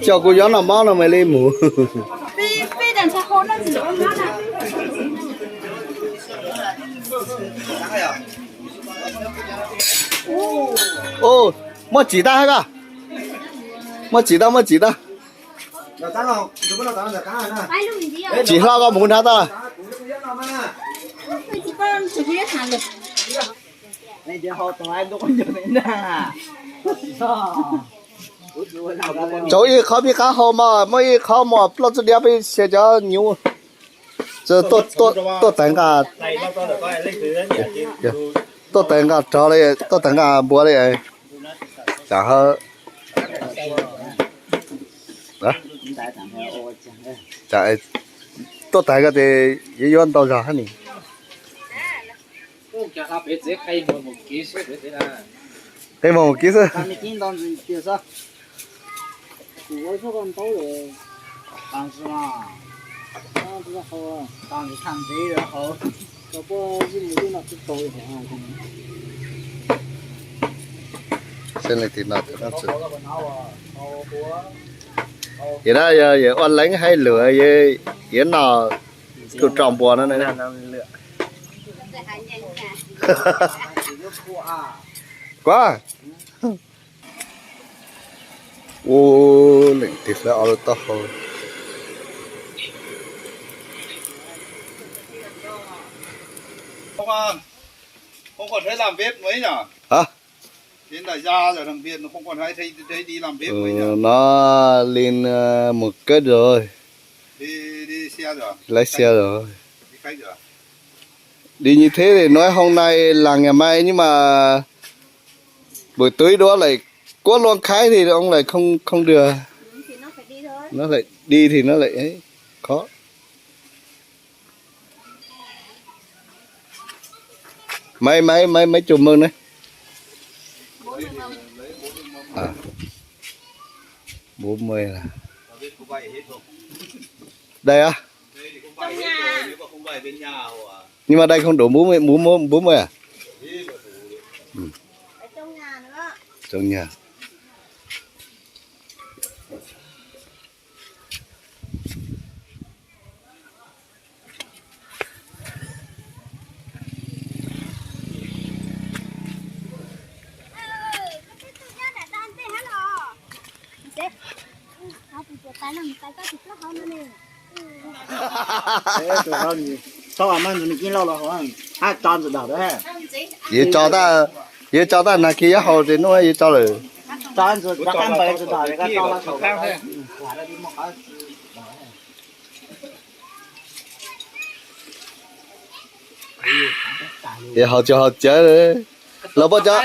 Coj kuv yuav noj mov no mas li mus. Muaj tsim tag hab koj? Muaj tsim tag, muaj tsim tag. Tsim hlo koj mus nrad tag. Tsaus ib qho pib qab hau mas muaj ib qho mas plaub txog diab peb sia cov nyuj. Tuaj tawg nqa, tuaj tawg nqa rog li, tuaj tawg nqa npua li. Tam hab tuaj tawg nqa ces yuav yuav ntau zog hab ni. Qe muag mus kib xwb. Xeb leej twg no txog no txwm. Yog na, yog ua leej hais lus, yog no tus rau npua no. Kuv, ua leej twg hlawv ob lub taub hau. Hov, nó lên một cái rồi. Lái xe rồi. Đi như thế thì nói hôm nay là ngày mai nhưng mà buổi tối đó lại có loan khai thì ông lại không không được. Nó lại đi thì nó lại ấy, khó. Mấy mấy mấy mấy chục mông đấy. À, bốn mươi là đây á. Nhưng mà đây không đủ bốn mươi, bốn mươi, bốn mươi à? Ừ. Trong nhà. Yus tso tag, yus tso tag nag kis yuav haus ces hnub yuav tso lawm. Yus haus tsuas haus cawv los puas cov.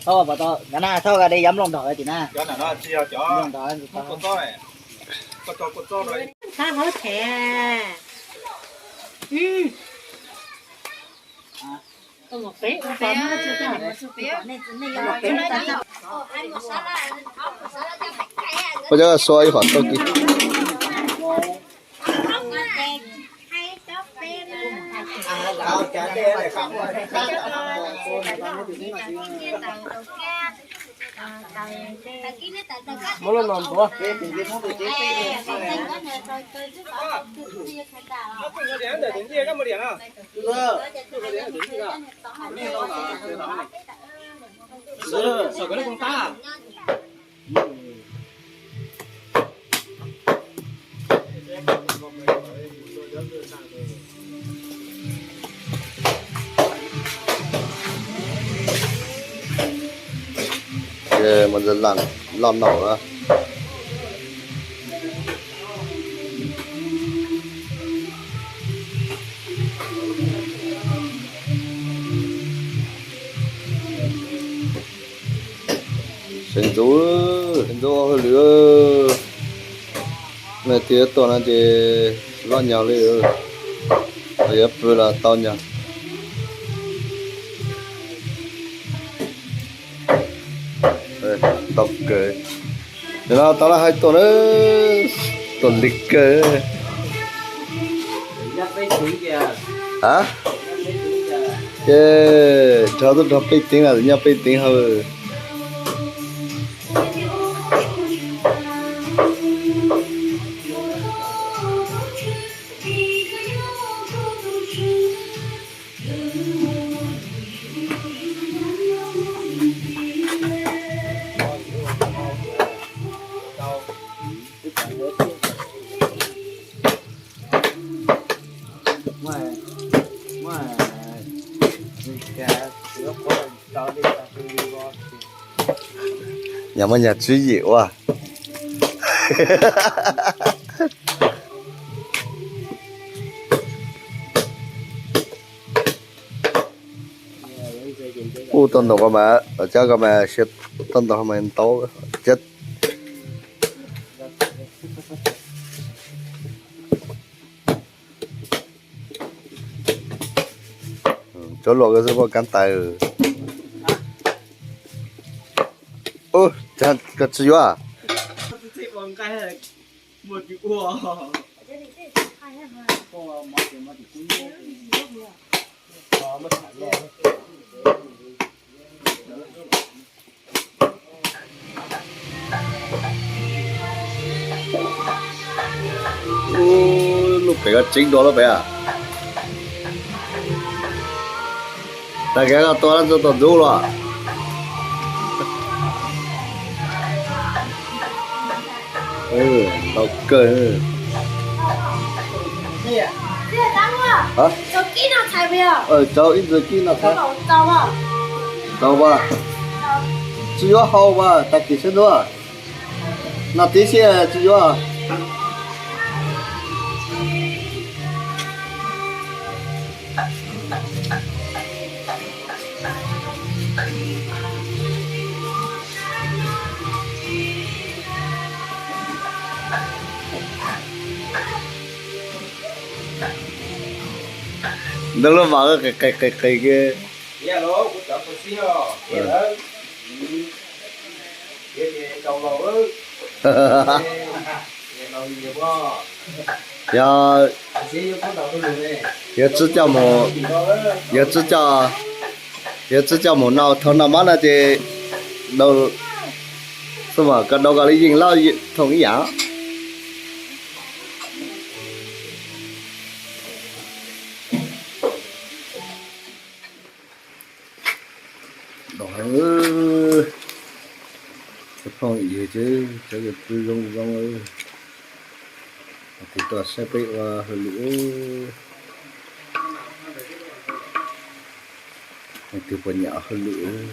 Thauj, thauj, koj de yam mloog nrog tim na. Ua cov xua ib qhov tau kis. Muab lub no ntuav. Ces mus loj naum na. Ntxuv, ntxuv ua hauj lwm, nej tias tuaj no ces loj nyog li, yuav pw los tau nyog. Ntau kawg. Nim no tau lawv hais tuaj na, tuaj lig kawg. A, ces rog tuaj rog peb teev na, nyob peb teev hauv. Nyag muaj nyag tswv yim ua. Ub, tau ntau ko mas, cov ko mas sia, tau ntau mas ntau cov. Cov luam ko xwb poj kab tais. Ub, koj tsis yuav. Ub, lub pem ko tseeb dua lub pem a. Tag kev koj tua lab ntxuag tau ntxub los. Ntau kawg. Rau ib ntxwg kib no tau as. Tsis yuav hau as, tag kis sib ntuj. No tib si tsis yuav. Ntawm lub vas qis qis qis qis kiag. Yog, yog tsib coj mus, yog tsib coj, yog tsib coj mus noj thau noj mov no ces, xwb mas koj dau koj li yeej lab thooj ib yam. Cov phooj ywg ces cov yuav pw zoo zoo, tus tuaj saib peb ua hauj lwm, tus puas nyiam hauj lwm.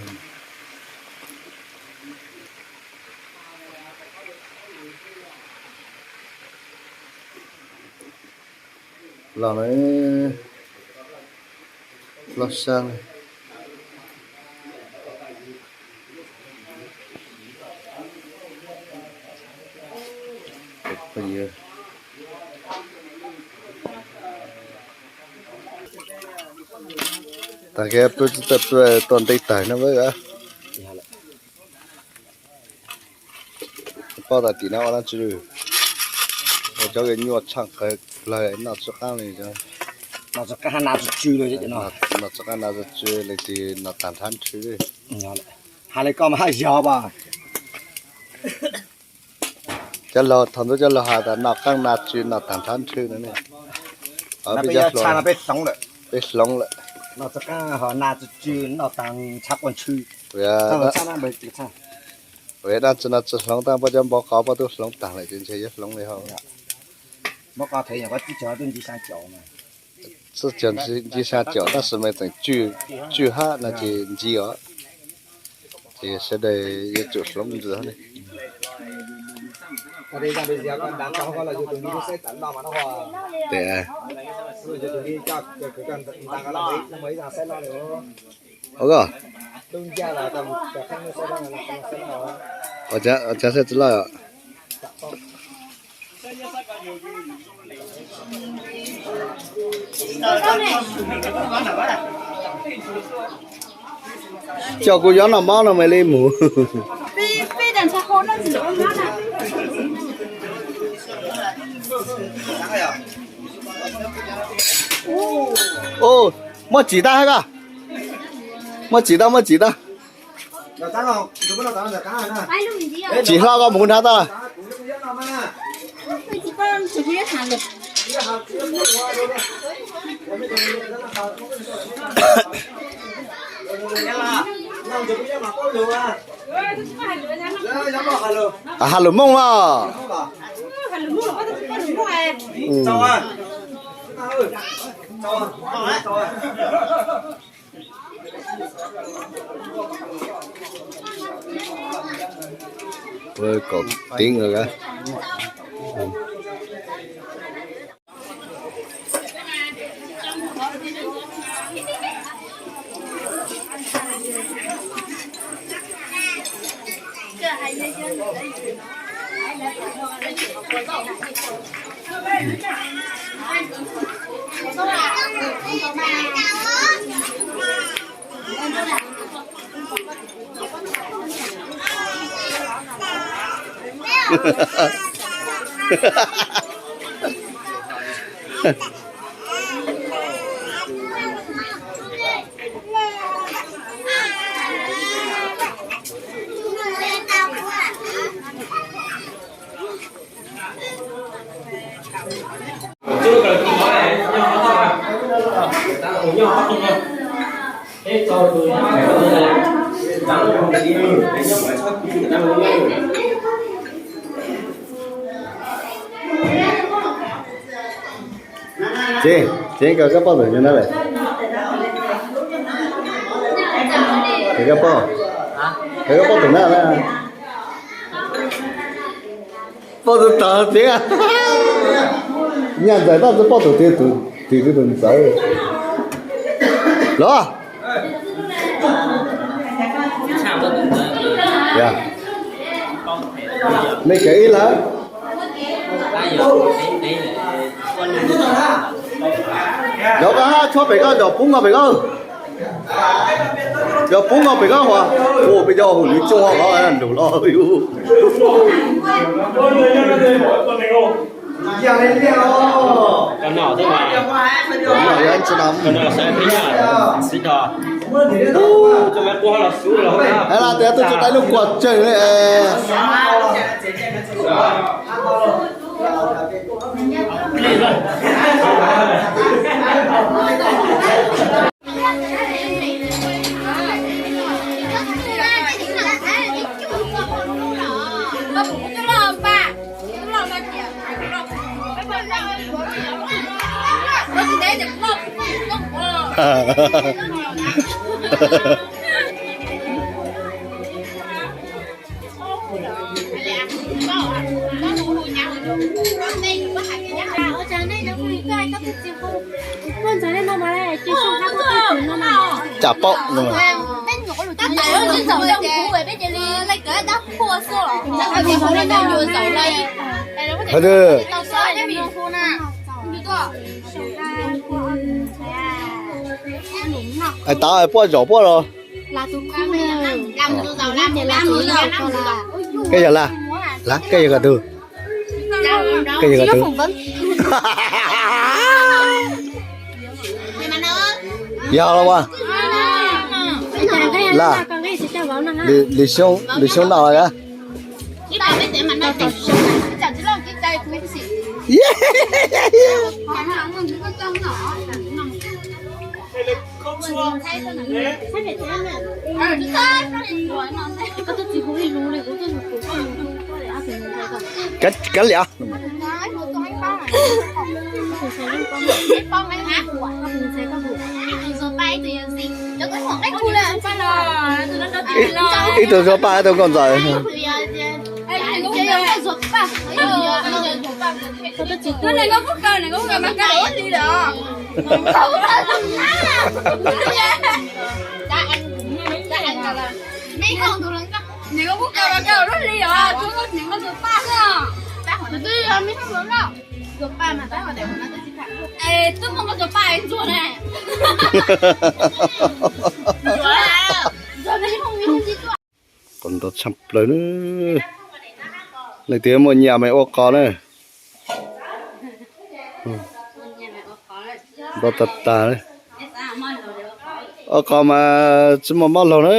Los na, los sab. Tag kis pw tsis tau pw, tua ntev tag no. Paub tas tim no ua dab tsi, ua cov nyuaj tshaaj qhawv plawg noj tsis qaab li. Noj tsis qaab noj tsis tsw li, tis noj taag nrhav nrhw. Has li koj mas haj yog as. Cov laug thaum ntawd cov laug has tas noj qaab noj tsw noj taag nrhav nrhw no ne. Peb hloov lawm. Noj tsis qaab noj tsis tsw noj taag nrhav quaj nrhw. Dab tsi no tsis hloov, tab puab cov npau qos puab tub hloov taag lawm ces ntshe yuav hloov li hauv. Txawj ntsig xyaa caum tab sis mas tseem tswj hab no ces ntsig os. Ces sawv daws yuav tsum hloov ntxiv ne. Tes, ua koj, Ua cas saib txiv loj os. Coj kuv yuav noj mov no mas li mus. Muab tsim tag hab koj. Muab tsim tag, muab tsim tag. Tsim hlo koj mus kuv nrhav tau. Ha lus Hmoob los. Kaum teev. Tsev, tsev kawg koj poj tus na lawm. Kawg koj poj, kawg koj poj tus na. Poj tus tawv tsev. Nyaj ntxawm toj tsis poj tus twg, tus twg tus ntxawm los. Mej kawm ib lawm. Yog koj hab tshuab pem koj, yog pub nkaus pem koj. Yog pub nkaus pem koj hos. Ua peb cov hauj lwm tsuaj hov lug los yus. Hab las tias tuaj tsuj dai lub kua tsawg li. Tsam paub no. Hais tias, hais tias puab zaum puab los. Koj yog lawm, koj yog koj tug, koj yog koj tug. Yog los as. Lawm, lwm xyoo noj los as. Kav liam. Ib tug zuag paj, ib tug nkauj ntxawm. Qos ntau tshaj plaws na. Leej twg muaj nyam mas ua qos na. Ntau tag tag. Ua qos mas tsis muaj mob laug na.